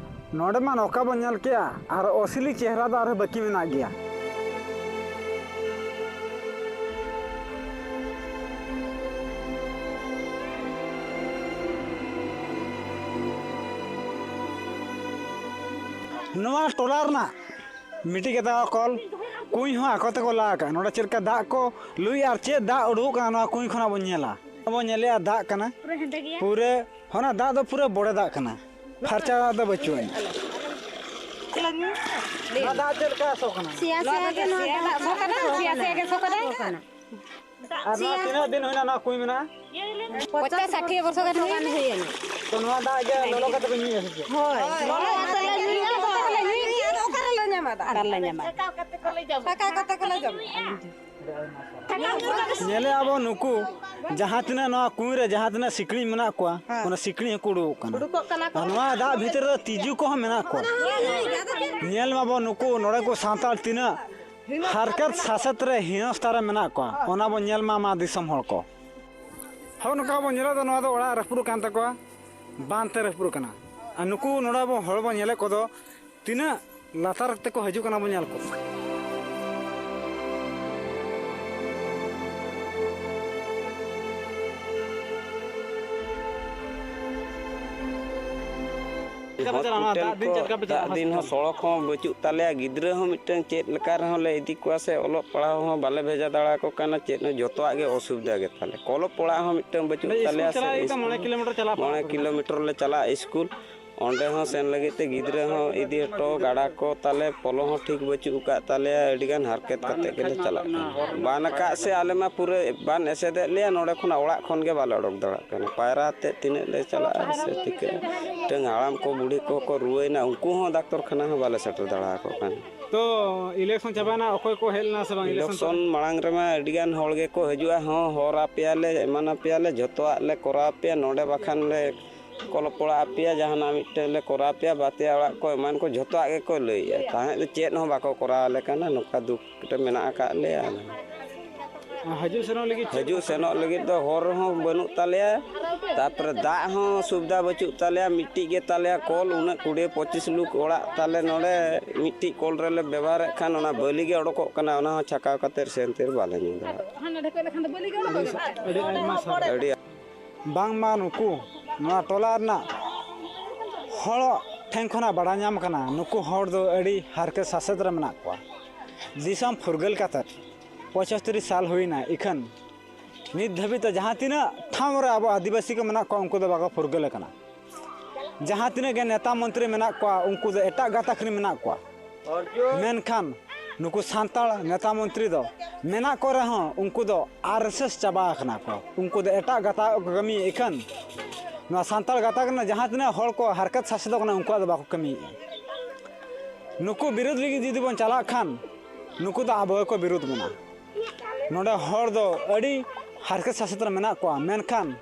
ᱱᱚᱰᱮ ᱢᱟ ᱱᱚᱝᱠᱟ ᱵᱚᱱ ᱧᱮᱞ ᱠᱮᱜᱼᱟ, ᱟᱨ ᱚᱥᱞᱤ ᱪᱮᱦᱨᱟ ᱫᱚ ᱟᱨᱦᱚᱸ ᱵᱟᱹᱠᱤ ᱢᱮᱱᱟᱜ ᱜᱮᱭᱟ᱾ ᱱᱚᱣᱟ ᱴᱚᱞᱟ ᱨᱮᱱᱟᱜ ᱢᱤᱫᱴᱤᱡ ᱠᱟᱛᱷᱟ ᱠᱚᱞ, ᱠᱩᱧ ᱦᱚᱸ ᱟᱠᱚ ᱛᱮᱠᱚ ᱞᱟ ᱟᱠᱟᱫᱼᱟ᱾ ᱱᱚᱰᱮ ᱪᱮᱫ ᱞᱮᱠᱟ ᱫᱟᱜ ᱠᱚ ᱞᱩᱭᱮᱫᱼᱟ ᱟᱨ ᱪᱮᱫ ᱫᱟᱜ ᱩᱰᱩᱠᱚᱜ ᱠᱟᱱᱟ, ᱱᱚᱣᱟ ᱠᱩᱧ ᱠᱷᱚᱱᱟᱜ ᱵᱚᱱ ᱧᱮᱞᱟ᱾ ᱵᱚᱱ ᱧᱮᱞᱮᱜᱼᱟ, ᱫᱟᱜ ᱠᱟᱱᱟ᱾ ᱯᱩᱨᱟᱹ ᱦᱮᱸᱫᱮ ᱜᱮᱭᱟ᱾ ᱯᱩᱨᱟᱹ ᱚᱱᱟ ᱫᱟᱜ ᱫᱚ ᱯᱩᱨᱟᱹ ᱵᱚᱲᱮ ᱫᱟᱜ ᱠᱟᱱᱟ, ᱯᱷᱟᱨᱪᱟ ᱫᱟᱜ ᱫᱚ ᱵᱟᱹᱪᱩᱜ ᱟᱹᱱᱤᱡ᱾ ᱱᱚᱣᱟ ᱫᱟᱜ ᱪᱮᱫ ᱞᱮᱠᱟ ᱥᱚ ᱠᱟᱱᱟ? ᱥᱮᱭᱟ ᱱᱚᱣᱟ ᱥᱮᱭᱟ ᱫᱚ ᱜᱮ ᱱᱚᱣᱟ ᱥᱮᱭᱟ ᱫᱟᱜ ᱫᱟᱜ ᱥᱚ ᱠᱟᱱᱟ, ᱥᱮᱭᱟ ᱥᱮᱭᱟ ᱜᱮ ᱥᱚ ᱠᱟᱱᱟ᱾ ᱟᱨ ᱱᱚᱣᱟ ᱥᱮᱭᱟ᱾ ᱛᱤᱱᱟᱹᱜ ᱫᱤᱱ ᱦᱩᱭᱱᱟ ᱱᱚᱣᱟ ᱠᱩᱧ ᱢᱮᱱᱟᱜᱼᱟ? ᱯᱚᱪᱟᱥ ᱥᱟᱴᱷᱤᱭᱟᱹ ᱵᱚᱪᱷᱚᱨ ᱜᱟᱱ ᱦᱩᱭ ᱮᱱᱟ᱾ ᱛᱚ ᱱᱚᱣᱟ ᱫᱟᱜ ᱜᱮ ᱞᱚᱞᱚ ᱠᱟᱛᱮ ᱯᱮ ᱧᱩᱭᱟ ᱥᱮ ᱪᱮᱫ? ᱦᱳᱭ, ᱞᱚᱞᱚ ᱠᱟᱛᱮ ᱞᱮ ᱧᱩᱭᱟ, ᱚᱠᱟ ᱨᱮᱞᱮ ᱧᱩᱭᱟ? ᱟᱫᱚ ᱚᱠᱟ ᱨᱮᱞᱮ ᱧᱟᱢᱟ ᱫᱟᱜ? ᱚᱠᱟ ᱨᱮᱞᱮ ᱧᱟᱢᱟ? ᱪᱷᱟᱠᱟᱣ ᱠᱟᱛᱮ ᱠᱚᱞᱮ ᱡᱚᱢᱟ᱾ ᱧᱮᱞᱮᱜᱼᱟ ᱵᱚ ᱱᱩᱠᱩ ᱡᱟᱦᱟᱸ ᱛᱤᱱᱟᱹᱜ ᱱᱚᱣᱟ ᱠᱩᱧ ᱨᱮ ᱡᱟᱦᱟᱸ ᱛᱤᱱᱟᱹᱜ ᱥᱤᱠᱲᱤᱡ ᱢᱮᱱᱟᱜ ᱠᱚᱣᱟ, ᱦᱮᱸ᱾ ᱚᱱᱟ ᱥᱤᱠᱲᱤᱡ ᱦᱚᱸᱠᱚ ᱩᱰᱩᱠᱚᱜ ᱠᱟᱱᱟ᱾ ᱩᱰᱩᱠᱚᱜ ᱠᱟᱱᱟ ᱠᱚ᱾ ᱟᱨ ᱱᱚᱣᱟ ᱫᱟᱜ ᱵᱷᱤᱛᱨᱤ ᱨᱮ ᱛᱤᱡᱩ ᱠᱚᱦᱚᱸ ᱢᱮᱱᱟᱜ ᱠᱚᱣᱟ᱾ ᱦᱮᱸ, ᱦᱮᱸ᱾ ᱧᱮᱞ ᱢᱟᱵᱚ ᱱᱩᱠᱩ ᱱᱚᱰᱮ ᱠᱚ ᱥᱟᱱᱛᱟᱲ ᱛᱤᱱᱟᱹᱜ ᱦᱟᱨᱠᱮᱛ ᱥᱟᱥᱮᱛ ᱨᱮ ᱦᱤᱱᱟᱹᱥᱛᱟ ᱨᱮ ᱢᱮᱱᱟᱜ ᱠᱚᱣᱟ, ᱚᱱᱟ ᱵᱚᱱ ᱧᱮᱞ ᱢᱟ, ᱢᱟ ᱫᱤᱥᱚᱢ ᱦᱚᱲ ᱠᱚ᱾ ᱦᱚᱸ, ᱱᱚᱝᱠᱟ ᱵᱚᱱ ᱧᱮᱞᱮᱫ ᱫᱚ, ᱱᱚᱣᱟ ᱫᱚ ᱚᱲᱟᱜ ᱨᱟᱹᱯᱩᱫ ᱟᱠᱟᱱ ᱛᱟᱠᱚᱣᱟ, ᱵᱟᱸᱫᱷ ᱛᱮ ᱨᱟᱹᱯᱩᱫ ᱟᱠᱟᱱᱟ᱾ ᱟᱨ ᱱᱩᱠᱩ ᱱᱚᱰᱮ ᱟᱵᱚ ᱦᱚᱲ ᱵᱚᱱ ᱧᱮᱞᱮᱫ ᱠᱚᱫᱚ, ᱛᱤᱱᱟᱹᱜ ᱞᱟᱛᱟᱨ ᱛᱮᱠᱚ ᱦᱤᱡᱩᱜ ᱠᱟᱱᱟ, ᱵᱚᱱ ᱧᱮᱞ ᱠᱚᱣᱟ᱾ ᱪᱮᱫ ᱞᱮᱠᱟ ᱯᱮ ᱪᱟᱞᱟᱜᱼᱟ? ᱦᱚᱥᱯᱤᱴᱟᱞ ᱫᱟᱜ ᱫᱤᱱ ᱠᱚ, ᱪᱮᱫ ᱞᱮᱠᱟ ᱯᱮ ᱪᱟᱞᱟᱜᱼᱟ ᱫᱟᱜ ᱫᱤᱱ ᱦᱚᱸ ᱦᱚᱥᱯᱤᱴᱟᱞ? ᱥᱚᱲᱚᱠ ᱦᱚᱸ ᱵᱟᱹᱪᱩᱜ ᱛᱟᱞᱮᱭᱟ, ᱜᱤᱫᱽᱨᱟᱹ ᱦᱚᱸ ᱢᱤᱫᱴᱟᱝ ᱪᱮᱫ ᱞᱮᱠᱟ ᱨᱮᱦᱚᱸ ᱞᱮ ᱤᱫᱤ ᱠᱚᱣᱟ ᱥᱮ ᱚᱞᱚᱜ ᱯᱟᱲᱦᱟᱣ ᱦᱚᱸ ᱵᱟᱞᱮ ᱵᱷᱮᱡᱟ ᱫᱟᱲᱮᱭᱟᱠᱚ ᱠᱟᱱᱟ, ᱪᱮᱫ ᱦᱚᱸ, ᱡᱚᱛᱚᱣᱟᱜ ᱜᱮ ᱚᱥᱩᱵᱤᱫᱷᱟ ᱜᱮᱛᱟᱞᱮ᱾ ᱚᱞᱚᱜ ᱯᱟᱲᱦᱟᱜ ᱦᱚᱸ ᱢᱤᱫᱴᱟᱝ ᱵᱟᱹᱪᱩᱜ ᱚᱸᱰᱮ ᱛᱟᱞᱮᱭᱟ ᱥᱠᱩᱞ ᱥᱮ ᱪᱟᱞᱟᱜ ᱦᱩᱭᱩᱜ ᱛᱟᱢᱟ, ᱢᱚᱬᱮ ᱥᱠᱩᱞ, ᱠᱤᱞᱳᱢᱤᱴᱟᱨ ᱪᱟᱞᱟᱜ ᱢᱚᱬᱮ ᱯᱟᱲᱟᱜ ᱠᱟᱱᱟ᱾ ᱠᱤᱞᱳᱢᱤᱴᱟᱨ ᱞᱮ ᱪᱟᱞᱟᱜᱼᱟ ᱥᱠᱩᱞ, ᱚᱸᱰᱮ ᱦᱚᱸ ᱥᱮᱱ ᱞᱟᱹᱜᱤᱫ ᱛᱮ ᱜᱤᱫᱽᱨᱟᱹ ᱦᱚᱸ ᱤᱫᱤ ᱦᱚᱴᱚ, ᱜᱟᱰᱟ ᱠᱚ ᱛᱟᱞᱮ ᱯᱚᱞᱚ ᱦᱚᱸ ᱴᱷᱤᱠ ᱵᱟᱹᱪᱩᱜ ᱟᱠᱟᱫ ᱛᱟᱞᱮᱭᱟ, ᱟᱹᱰᱤᱜᱟᱱ ᱦᱟᱨᱠᱮᱛ ᱠᱟᱛᱮ ᱜᱮᱞᱮ ᱪᱟᱞᱟᱜ ᱠᱟᱱᱟ᱾ ᱵᱟᱱ ᱟᱠᱟᱫ ᱥᱮ ᱟᱞᱮ ᱢᱟ ᱯᱩᱨᱟᱹ ᱵᱟᱱ ᱮᱥᱮᱫᱮᱫ ᱞᱮᱭᱟ, ᱱᱚᱰᱮ ᱠᱷᱚᱱᱟᱜ ᱚᱲᱟᱜ ᱠᱷᱚᱱ ᱜᱮ ᱵᱟᱞᱮ ᱚᱰᱚᱠ ᱫᱟᱲᱮᱭᱟᱜ ᱠᱟᱱᱟ᱾ ᱯᱟᱭᱨᱟ ᱛᱮ ᱛᱤᱱᱟᱹᱜ ᱞᱮ ᱪᱟᱞᱟᱜᱼᱟ ᱥᱮ ᱪᱤᱠᱟᱹᱜᱼᱟ? ᱢᱤᱫᱴᱟᱝ ᱦᱟᱲᱟᱢ ᱠᱚ ᱵᱩᱲᱦᱤ ᱠᱚᱠᱚ ᱨᱩᱣᱟᱹᱭᱱᱟ, ᱩᱱᱠᱩ ᱦᱚᱸ ᱰᱟᱠᱛᱚᱨ ᱠᱷᱟᱱᱟ ᱦᱚᱸ ᱵᱟᱞᱮ ᱥᱮᱴᱮᱨ ᱫᱟᱲᱮ ᱟᱠᱚ ᱠᱟᱱᱟ᱾ ᱛᱚ, ᱤᱞᱮᱠᱥᱚᱱ ᱪᱟᱵᱟᱭᱮᱱᱟ, ᱚᱠᱚᱭ ᱠᱚ ᱦᱮᱡ ᱞᱮᱱᱟ ᱥᱮ ᱵᱟᱝ ᱤᱞᱮᱠᱥᱚᱱ ᱤᱞᱮᱠᱥᱚᱱ ᱠᱚᱨᱮ? ᱢᱟᱲᱟᱝ ᱨᱮᱢᱟ ᱟᱹᱰᱤᱜᱟᱱ ᱦᱚᱲ ᱜᱮᱠᱚ ᱦᱤᱡᱩᱜᱼᱟ, ᱦᱚᱸ, ᱦᱚᱨ ᱟᱯᱮᱭᱟᱞᱮ, ᱮᱢᱟᱱ ᱟᱯᱮᱭᱟᱞᱮ, ᱡᱷᱚᱛᱚᱣᱟᱜ ᱞᱮ ᱠᱚᱨᱟᱣ ᱟᱯᱮᱭᱟ, ᱱᱚᱰᱮ ᱵᱟᱠᱷᱟᱱ ᱞᱮ ᱠᱚᱞᱯᱚᱲᱟ ᱟᱯᱮᱭᱟ, ᱡᱟᱦᱟᱱᱟᱜ ᱢᱤᱫᱴᱮᱱ ᱞᱮ ᱠᱚᱨᱟᱣ ᱯᱮᱭᱟ, ᱵᱟᱛᱮᱭᱟ ᱚᱲᱟᱜ ᱠᱚ ᱮᱢᱟᱱ ᱠᱚ ᱡᱷᱚᱛᱚᱣᱟᱜ ᱜᱮᱠᱚ ᱞᱟᱹᱭᱮᱫᱼᱟ᱾ ᱛᱟᱦᱮᱸᱫ ᱫᱚ ᱪᱮᱫ ᱦᱚᱸ ᱵᱟᱠᱚ ᱠᱚᱨᱟᱣ ᱟᱞᱮ ᱠᱟᱱᱟ, ᱱᱚᱝᱠᱟ ᱫᱩᱠ ᱨᱮ ᱢᱮᱱᱟᱜ ᱟᱠᱟᱫ ᱞᱮᱭᱟ᱾ ᱦᱤᱡᱩᱜ ᱥᱮᱱᱚᱜ ᱞᱟᱹᱜᱤᱫ ᱪᱮᱫ? ᱦᱤᱡᱩᱜ ᱥᱮᱱᱚᱜ ᱞᱟᱹᱜᱤᱫ ᱫᱚ ᱦᱚᱨ ᱦᱚᱸ ᱵᱟᱹᱱᱩᱜ ᱛᱟᱞᱮᱭᱟ, ᱛᱟᱯᱚᱨᱮ ᱫᱟᱜ ᱦᱚᱸ ᱥᱩᱵᱤᱫᱷᱟ ᱵᱟᱹᱪᱩᱜ ᱛᱟᱞᱮᱭᱟ᱾ ᱢᱤᱫᱴᱤᱡ ᱜᱮ ᱛᱟᱞᱮᱭᱟ ᱠᱚᱞ, ᱩᱱᱟᱹᱜ ᱠᱩᱲᱤ ᱯᱚᱸᱪᱤᱥ ᱞᱳᱠ ᱚᱲᱟᱜ ᱛᱟᱞᱮ ᱱᱚᱰᱮ, ᱢᱤᱫᱴᱤᱡ ᱠᱚᱞ ᱨᱮᱞᱮ ᱵᱮᱵᱚᱦᱟᱨᱮᱫ ᱠᱷᱟᱱ ᱚᱱᱟ ᱵᱟᱹᱞᱤ ᱜᱮ ᱚᱰᱚᱠᱚᱜ ᱠᱟᱱᱟ, ᱚᱱᱟ ᱦᱚᱸ ᱪᱷᱟᱠᱟᱣ ᱠᱟᱛᱮ ᱥᱮᱱᱛᱮ ᱵᱟᱞᱮ ᱧᱩ ᱫᱟᱲᱮᱭᱟᱜᱼᱟ᱾ ᱟᱹᱰᱤ ᱟᱭᱢᱟ ᱥᱟᱨᱦᱟᱣ᱾ ᱟᱹᱰᱤ ᱵᱟᱝᱢᱟ ᱱᱩᱠᱩ ᱱᱚᱣᱟ ᱴᱚᱞᱟ ᱨᱮᱱᱟᱜ ᱦᱚᱲ ᱴᱷᱮᱱ ᱠᱷᱚᱱᱟᱜ ᱵᱟᱲᱟᱭ ᱧᱟᱢ ᱠᱟᱱᱟ, ᱱᱩᱠᱩ ᱦᱚᱲ ᱫᱚ ᱟᱹᱰᱤ ᱦᱟᱨᱠᱮᱛ ᱥᱟᱥᱮᱛ ᱨᱮ ᱢᱮᱱᱟᱜ ᱠᱚᱣᱟ᱾ ᱫᱤᱥᱚᱢ ᱯᱷᱩᱨᱜᱟᱹᱞ ᱠᱟᱛᱮ ᱯᱚᱸᱪᱟᱛᱛᱳᱨ ᱥᱟᱞ ᱦᱩᱭᱱᱟ, ᱤᱠᱷᱟᱹᱱ ᱱᱤᱛ ᱫᱷᱟᱹᱵᱤᱡ ᱛᱮ ᱡᱟᱦᱟᱸ ᱛᱤᱱᱟᱹᱜ ᱴᱷᱟᱶ ᱨᱮ ᱟᱵᱚ ᱟᱹᱫᱤᱵᱟᱹᱥᱤ ᱠᱚ ᱢᱮᱱᱟᱜ ᱠᱚᱣᱟ, ᱩᱱᱠᱩ ᱫᱚ ᱵᱟᱠᱚ ᱯᱷᱩᱨᱜᱟᱹᱞ ᱟᱠᱟᱱᱟ᱾ ᱡᱟᱦᱟᱸ ᱛᱤᱱᱟᱹᱜ ᱜᱮ ᱱᱮᱛᱟ ᱢᱚᱱᱛᱨᱤ ᱢᱮᱱᱟᱜ ᱠᱚᱣᱟ, ᱩᱱᱠᱩ ᱫᱚ ᱮᱴᱟᱜ ᱜᱟᱛᱟᱠ ᱨᱮ ᱢᱮᱱᱟᱜ ᱠᱚᱣᱟ᱾ ᱢᱮᱱᱠᱷᱟᱱ ᱱᱩᱠᱩ ᱥᱟᱱᱛᱟᱲ ᱱᱮᱛᱟ ᱢᱚᱱᱛᱨᱤ ᱫᱚ ᱢᱮᱱᱟᱜ ᱠᱚ ᱨᱮᱦᱚᱸ, ᱩᱱᱠᱩ ᱫᱚ ᱟᱨ ᱮᱥ ᱮᱥ ᱪᱟᱵᱟ ᱟᱠᱟᱱᱟ ᱠᱚ᱾ ᱩᱱᱠᱩ ᱫᱚ ᱮᱴᱟᱜ ᱜᱟᱛᱟᱠ ᱠᱚ ᱠᱟᱹᱢᱤᱭᱮᱫ ᱠᱷᱟᱱ, ᱱᱚᱣᱟ ᱥᱟᱱᱛᱟᱲ ᱜᱟᱛᱟᱠ ᱨᱮᱱᱟᱜ ᱡᱟᱦᱟᱸ ᱛᱤᱱᱟᱹᱜ ᱦᱚᱲ ᱠᱚ ᱦᱟᱨᱠᱮᱛ ᱥᱟᱥᱮᱛᱚᱜ ᱠᱟᱱᱟ, ᱩᱱᱠᱩᱣᱟᱜ ᱫᱚ ᱵᱟᱠᱚ ᱠᱟᱹᱢᱤᱭᱮᱫᱼᱟ᱾ ᱱᱩᱠᱩ ᱵᱤᱨᱩᱫᱽ ᱞᱟᱹᱜᱤᱫ ᱡᱩᱫᱤ ᱵᱚᱱ ᱪᱟᱞᱟᱜ ᱠᱷᱟᱱ, ᱱᱩᱠᱩ ᱫᱚ ᱟᱵᱚ ᱜᱮᱠᱚ ᱵᱤᱨᱩᱫᱽ ᱵᱚᱱᱟ᱾ ᱱᱚᱰᱮ ᱦᱚᱲ ᱫᱚ ᱟᱹᱰᱤ ᱦᱟᱨᱠᱮᱛ ᱥᱟᱥᱮᱛ ᱨᱮ ᱢᱮᱱᱟᱜ ᱠᱚᱣᱟ, ᱢᱮᱱᱠᱷᱟᱱ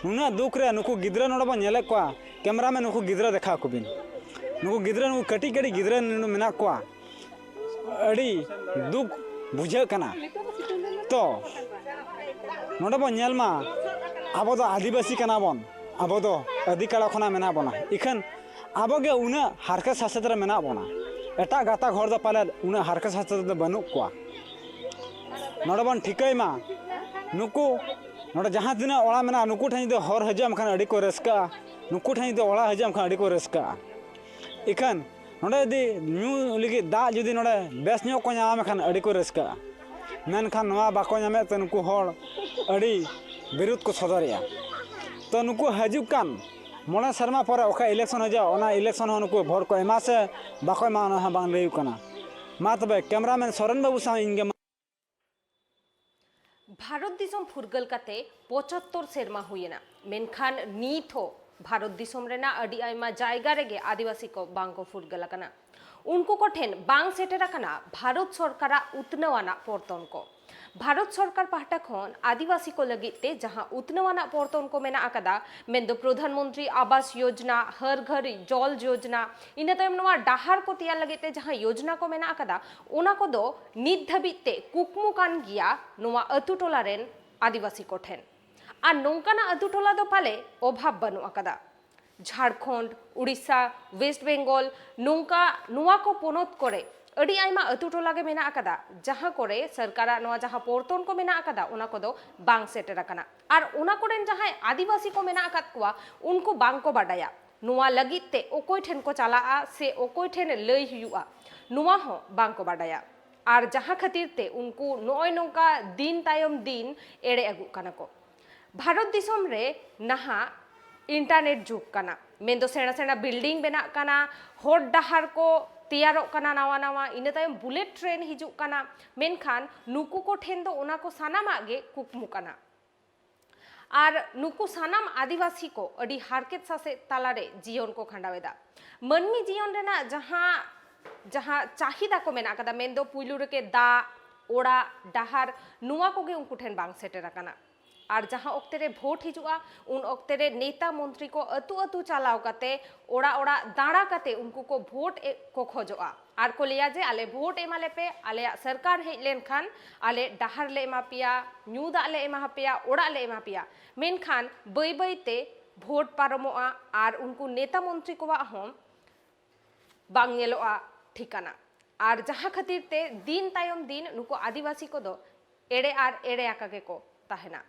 ᱱᱩᱱᱟᱹᱜ ᱫᱩᱠ ᱨᱮ ᱱᱩᱠᱩ ᱜᱤᱫᱽᱨᱟᱹ ᱱᱚᱰᱮ ᱵᱚᱱ ᱧᱮᱞᱮᱫ ᱠᱚᱣᱟ᱾ ᱠᱮᱢᱨᱟᱢᱮᱱ, ᱱᱩᱠᱩ ᱜᱤᱫᱽᱨᱟᱹ ᱫᱮᱠᱷᱟᱣ ᱠᱚᱵᱤᱱ᱾ ᱱᱩᱠᱩ ᱜᱤᱫᱽᱨᱟᱹ, ᱱᱩᱠᱩ ᱠᱟᱹᱴᱤᱡ ᱠᱟᱹᱴᱤᱡ ᱜᱤᱫᱽᱨᱟᱹ ᱱᱚᱰᱮ ᱢᱮᱱᱟᱜ ᱠᱚᱣᱟ᱾ ᱟᱹᱰᱤ ᱫᱩᱠ ᱵᱩᱡᱷᱟᱹᱜ ᱠᱟᱱᱟ᱾ ᱛᱚ, ᱱᱚᱰᱮ ᱵᱚᱱ ᱧᱮᱞ ᱢᱟ, ᱟᱵᱚ ᱫᱚ ᱟᱹᱫᱤᱵᱟᱹᱥᱤ ᱠᱟᱱᱟ ᱵᱚᱱ, ᱟᱵᱚ ᱫᱚ ᱟᱹᱫᱤᱠᱟᱲᱟ ᱠᱷᱚᱱᱟᱜ ᱢᱮᱱᱟᱜ ᱵᱚᱱᱟ᱾ ᱤᱠᱷᱟᱹᱱ ᱟᱵᱚ ᱜᱮ ᱩᱱᱟᱹᱜ ᱦᱟᱨᱠᱮᱛ ᱥᱟᱥᱮᱛ ᱨᱮ ᱢᱮᱱᱟᱜ ᱵᱚᱱᱟ᱾ ᱮᱴᱟᱜ ᱜᱟᱛᱟᱠ ᱦᱚᱲ ᱫᱚ ᱯᱟᱞᱮᱫ ᱩᱱᱟᱹᱜ ᱦᱟᱨᱠᱮᱛ ᱥᱟᱥᱮᱛ ᱨᱮᱫᱚ ᱵᱟᱹᱱᱩᱜ ᱠᱚᱣᱟ᱾ ᱱᱚᱰᱮ ᱵᱚᱱ ᱴᱷᱤᱠᱟᱹᱭ ᱢᱟ, ᱱᱩᱠᱩ ᱱᱚᱰᱮ ᱡᱟᱦᱟᱸ ᱛᱤᱱᱟᱹᱜ ᱚᱲᱟᱜ ᱢᱮᱱᱟᱜᱼᱟ, ᱱᱩᱠᱩ ᱴᱷᱮᱱ ᱡᱩᱫᱤ ᱦᱚᱨ ᱦᱤᱡᱩᱜ ᱟᱢ ᱠᱷᱟᱱ ᱟᱹᱰᱤ ᱠᱚ ᱨᱟᱹᱥᱠᱟᱹᱜᱼᱟ, ᱱᱩᱠᱩ ᱴᱷᱮᱱ ᱡᱩᱫᱤ ᱚᱲᱟᱜ ᱦᱤᱡᱩᱜ ᱟᱢ ᱠᱷᱟᱱ ᱟᱹᱰᱤ ᱠᱚ ᱨᱟᱹᱥᱠᱟᱹᱜᱼᱟ᱾ ᱤᱠᱷᱟᱹᱱ ᱱᱚᱰᱮ ᱡᱩᱫᱤ ᱧᱩ ᱞᱟᱹᱜᱤᱫ ᱫᱟᱜ ᱡᱩᱫᱤ ᱱᱚᱰᱮ ᱵᱮᱥ ᱧᱚᱜ ᱠᱚ ᱧᱟᱢ ᱠᱷᱟᱱ ᱟᱹᱰᱤ ᱠᱚ ᱨᱟᱹᱥᱠᱟᱹᱜᱼᱟ, ᱢᱮᱱᱠᱷᱟᱱ ᱱᱚᱣᱟ ᱵᱟᱠᱚ ᱧᱟᱢᱮᱫ ᱛᱮ ᱱᱩᱠᱩ ᱦᱚᱲ ᱟᱹᱰᱤ ᱵᱤᱨᱩᱫᱽ ᱠᱚ ᱥᱚᱫᱚᱨᱮᱜᱼᱟ᱾ ᱛᱚ, ᱱᱩᱠᱩ ᱦᱤᱡᱩᱜ ᱠᱟᱱ ᱢᱚᱬᱮ ᱥᱮᱨᱢᱟ ᱯᱚᱨᱮ ᱚᱠᱟ ᱤᱞᱮᱠᱥᱚᱱ ᱦᱤᱡᱩᱜᱼᱟ, ᱚᱱᱟ ᱤᱞᱮᱠᱥᱚᱱ ᱦᱚᱸ ᱱᱩᱠᱩ ᱵᱷᱳᱴ ᱠᱚ ᱮᱢᱟ ᱥᱮ ᱵᱟᱠᱚ ᱮᱢᱟ, ᱚᱱᱟ ᱦᱚᱸ ᱵᱟᱝ ᱞᱟᱹᱭᱩᱜ ᱠᱟᱱᱟ᱾ ᱢᱟ ᱛᱚᱵᱮ, ᱠᱮᱢᱨᱟᱢᱮᱱ ᱥᱚᱨᱮᱱ ᱵᱟᱹᱵᱩ ᱥᱟᱶ ᱤᱧ ᱜᱮ᱾ ᱵᱷᱟᱨᱚᱛ ᱫᱤᱥᱚᱢ ᱯᱷᱩᱨᱜᱟᱹᱞ ᱠᱟᱛᱮ ᱯᱚᱸᱪᱟᱛᱛᱳᱨ ᱥᱮᱨᱢᱟ ᱦᱩᱭᱮᱱᱟ, ᱢᱮᱱᱠᱷᱟᱱ ᱱᱤᱛ ᱦᱚᱸ ᱵᱷᱟᱨᱚᱛ ᱫᱤᱥᱚᱢ ᱨᱮᱱᱟᱜ ᱟᱹᱰᱤ ᱟᱭᱢᱟ ᱡᱟᱭᱜᱟ ᱨᱮᱜᱮ ᱟᱹᱫᱤᱵᱟᱹᱥᱤ ᱠᱚ ᱵᱟᱝ ᱠᱚ ᱯᱷᱩᱨᱜᱟᱹᱞ ᱟᱠᱟᱱᱟ᱾ ᱩᱱᱠᱩ ᱠᱚ ᱴᱷᱮᱱ ᱵᱟᱝ ᱥᱮᱴᱮᱨ ᱟᱠᱟᱱᱟ ᱵᱷᱟᱨᱚᱛ ᱥᱚᱨᱠᱟᱨᱟᱜ ᱩᱛᱱᱟᱹᱣ ᱟᱱᱟᱜ ᱯᱚᱨᱛᱚᱱ ᱠᱚ᱾ ᱵᱷᱟᱨᱚᱛ ᱥᱚᱨᱠᱟᱨ ᱯᱟᱦᱴᱟ ᱠᱷᱚᱱ ᱟᱹᱫᱤᱵᱟᱹᱥᱤ ᱠᱚ ᱞᱟᱹᱜᱤᱫ ᱛᱮ ᱡᱟᱦᱟᱸ ᱩᱛᱱᱟᱹᱣ ᱟᱱᱟᱜ ᱯᱚᱨᱛᱚᱱ ᱠᱚ ᱢᱮᱱᱟᱜ ᱟᱠᱟᱫᱟ, ᱢᱮᱱᱫᱚ ᱯᱨᱚᱫᱷᱟᱱ ᱢᱚᱱᱛᱨᱤ ᱟᱵᱟᱥ ᱭᱳᱡᱽᱱᱟ, ᱦᱟᱨ ᱜᱷᱟᱨ ᱡᱚᱞ ᱭᱳᱡᱽᱱᱟ, ᱤᱱᱟᱹ ᱛᱟᱭᱚᱢ ᱱᱚᱣᱟ ᱰᱟᱦᱟᱨ ᱠᱚ ᱛᱮᱭᱟᱨ ᱞᱟᱹᱜᱤᱫ ᱛᱮ ᱡᱟᱦᱟᱸ ᱭᱳᱡᱽᱱᱟ ᱠᱚ ᱢᱮᱱᱟᱜ ᱟᱠᱟᱫᱟ, ᱚᱱᱟ ᱠᱚᱫᱚ ᱱᱤᱛ ᱫᱷᱟᱹᱵᱤᱡ ᱛᱮ ᱠᱩᱠᱢᱩ ᱠᱟᱱ ᱜᱮᱭᱟ ᱱᱚᱣᱟ ᱟᱹᱛᱩ ᱴᱚᱞᱟ ᱨᱮᱱ ᱟᱹᱫᱤᱵᱟᱹᱥᱤ ᱠᱚ ᱴᱷᱮᱱ᱾ ᱟᱨ ᱱᱚᱝᱠᱟᱱᱟᱜ ᱟᱹᱛᱩ ᱴᱚᱞᱟ ᱫᱚ ᱯᱟᱞᱮ ᱚᱵᱷᱟᱵᱽ ᱵᱟᱹᱱᱩᱜ ᱟᱠᱟᱫᱟ᱾ ᱡᱷᱟᱲᱠᱷᱚᱸᱰ, ᱩᱲᱤᱥᱥᱟ, ᱳᱭᱮᱥᱴ ᱵᱮᱝᱜᱚᱞ, ᱱᱚᱝᱠᱟ ᱱᱚᱣᱟ ᱠᱚ ᱯᱚᱱᱚᱛ ᱠᱚᱨᱮ ᱟᱹᱰᱤ ᱟᱭᱢᱟ ᱟᱹᱛᱩ ᱴᱚᱞᱟ ᱜᱮ ᱢᱮᱱᱟᱜ ᱟᱠᱟᱫᱟ, ᱡᱟᱦᱟᱸ ᱠᱚᱨᱮ ᱥᱚᱨᱠᱟᱨᱟᱜ ᱱᱚᱣᱟ ᱡᱟᱦᱟᱸ ᱯᱚᱨᱛᱚᱱ ᱠᱚ ᱢᱮᱱᱟᱜ ᱟᱠᱟᱫᱟ, ᱚᱱᱟ ᱠᱚᱫᱚ ᱵᱟᱝ ᱥᱮᱴᱮᱨ ᱟᱠᱟᱱᱟ᱾ ᱟᱨ ᱚᱱᱟ ᱠᱚᱨᱮᱱ ᱡᱟᱦᱟᱸᱭ ᱟᱹᱫᱤᱵᱟᱹᱥᱤ ᱠᱚ ᱢᱮᱱᱟᱜ ᱟᱠᱟᱫ ᱠᱚᱣᱟ, ᱩᱱᱠᱩ ᱵᱟᱝ ᱠᱚ ᱵᱟᱰᱟᱭᱟ ᱱᱚᱣᱟ ᱞᱟᱹᱜᱤᱫ ᱛᱮ ᱚᱠᱚᱭ ᱴᱷᱮᱱ ᱠᱚ ᱪᱟᱞᱟᱜᱼᱟ ᱥᱮ ᱚᱠᱚᱭ ᱴᱷᱮᱱ ᱞᱟᱹᱭ ᱦᱩᱭᱩᱜᱼᱟ, ᱱᱚᱣᱟ ᱦᱚᱸ ᱵᱟᱝ ᱠᱚ ᱵᱟᱰᱟᱭᱟ᱾ ᱟᱨ ᱡᱟᱦᱟᱸ ᱠᱷᱟᱹᱛᱤᱨ ᱛᱮ ᱩᱱᱠᱩ ᱱᱚᱜᱼᱚᱭ ᱱᱚᱝᱠᱟ ᱫᱤᱱ ᱛᱟᱭᱚᱢ ᱫᱤᱱ ᱮᱲᱮ ᱟᱹᱜᱩᱜ ᱠᱟᱱᱟ ᱠᱚ᱾ ᱵᱷᱟᱨᱚᱛ ᱫᱤᱥᱚᱢ ᱨᱮ ᱱᱟᱦᱟᱜ ᱤᱱᱴᱟᱨᱱᱮᱴ ᱡᱩᱜᱽ ᱠᱟᱱᱟ, ᱢᱮᱱᱫᱚ ᱥᱮᱬᱟ ᱥᱮᱬᱟ ᱵᱤᱞᱰᱤᱝ ᱵᱮᱱᱟᱜ ᱠᱟᱱᱟ, ᱦᱚᱨ ᱰᱟᱦᱟᱨ ᱠᱚ ᱛᱮᱭᱟᱨᱚᱜ ᱠᱟᱱᱟ ᱱᱟᱣᱟ ᱱᱟᱣᱟ, ᱤᱱᱟᱹ ᱛᱟᱭᱚᱢ ᱵᱩᱞᱮᱴ ᱴᱨᱮᱱ ᱦᱤᱡᱩᱜ ᱠᱟᱱᱟ᱾ ᱢᱮᱱᱠᱷᱟᱱ ᱱᱩᱠᱩ ᱠᱚ ᱴᱷᱮᱱ ᱫᱚ ᱚᱱᱟ ᱠᱚ ᱥᱟᱱᱟᱢᱟᱜ ᱜᱮ ᱠᱩᱠᱢᱩ ᱠᱟᱱᱟ᱾ ᱟᱨ ᱱᱩᱠᱩ ᱥᱟᱱᱟᱢ ᱟᱹᱫᱤᱵᱟᱹᱥᱤ ᱠᱚ ᱟᱹᱰᱤ ᱦᱟᱨᱠᱮᱛ ᱥᱟᱥᱮᱛ ᱛᱟᱞᱟᱨᱮ ᱡᱤᱭᱚᱱ ᱠᱚ ᱠᱷᱟᱸᱰᱟᱣ ᱮᱫᱟ᱾ ᱢᱟᱹᱱᱢᱤ ᱡᱤᱭᱚᱱ ᱨᱮᱱᱟᱜ ᱡᱟᱦᱟᱸ, ᱡᱟᱦᱟᱸ ᱪᱟᱦᱤᱫᱟ ᱠᱚ ᱢᱮᱱᱟᱜ ᱟᱠᱟᱫᱟ, ᱢᱮᱱᱫᱚ ᱯᱩᱭᱞᱩ ᱨᱮᱜᱮ ᱫᱟᱜ, ᱚᱲᱟᱜ, ᱰᱟᱦᱟᱨ, ᱱᱚᱣᱟ ᱠᱚᱜᱮ ᱩᱱᱠᱩ ᱴᱷᱮᱱ ᱵᱟᱝ ᱥᱮᱴᱮᱨ ᱟᱠᱟᱱᱟ᱾ ᱟᱨ ᱡᱟᱦᱟᱸ ᱚᱠᱛᱮ ᱨᱮ ᱵᱷᱳᱴ ᱦᱤᱡᱩᱜᱼᱟ, ᱩᱱ ᱚᱠᱛᱮ ᱨᱮ ᱱᱮᱛᱟ ᱢᱚᱱᱛᱨᱤ ᱠᱚ ᱟᱹᱛᱩ ᱟᱹᱛᱩ ᱪᱟᱞᱟᱣ ᱠᱟᱛᱮ, ᱚᱲᱟᱜ ᱚᱲᱟᱜ ᱫᱟᱬᱟ ᱠᱟᱛᱮ ᱩᱱᱠᱩ ᱠᱚ ᱵᱷᱳᱴ ᱮ-, ᱠᱚ ᱠᱷᱚᱡᱚᱜᱼᱟ᱾ ᱟᱨ ᱠᱚ ᱞᱟᱹᱭᱟ ᱡᱮ, "ᱟᱞᱮ ᱵᱷᱳᱴ ᱮᱢᱟ ᱞᱮᱯᱮ, ᱟᱞᱮᱭᱟᱜ ᱥᱚᱨᱠᱟᱨ ᱦᱮᱡ ᱞᱮᱱᱠᱷᱟᱱ ᱟᱞᱮ ᱰᱟᱦᱟᱨ ᱞᱮ ᱮᱢᱟ ᱯᱮᱭᱟ, ᱧᱩ ᱫᱟᱜ ᱞᱮ ᱮᱢᱟ ᱯᱮᱭᱟ, ᱚᱲᱟᱜ ᱞᱮ ᱮᱢᱟ ᱯᱮᱭᱟ᱾" ᱢᱮᱱᱠᱷᱟᱱ ᱵᱟᱹᱭ ᱵᱟᱹᱭ ᱛᱮ ᱵᱷᱳᱴ ᱯᱟᱨᱚᱢᱚᱜᱼᱟ ᱟᱨ ᱩᱱᱠᱩ ᱱᱮᱛᱟ ᱢᱚᱱᱛᱨᱤ ᱠᱚᱣᱟᱜ ᱦᱚᱸ ᱵᱟᱝ ᱧᱮᱞᱚᱜᱼᱟ ᱴᱷᱤᱠᱟᱹᱱᱟ᱾ ᱟᱨ ᱡᱟᱦᱟᱸ ᱠᱷᱟᱹᱛᱤᱨ ᱛᱮ ᱫᱤᱱ ᱛᱟᱭᱚᱢ ᱫᱤᱱ ᱱᱩᱠᱩ ᱟᱹᱫᱤᱵᱟᱹᱥᱤ ᱠᱚᱫᱚ ᱮᱲᱮ ᱟᱨ ᱮᱲᱮ ᱟᱠᱟ ᱜᱮᱠᱚ ᱛᱟᱦᱮᱱᱟ᱾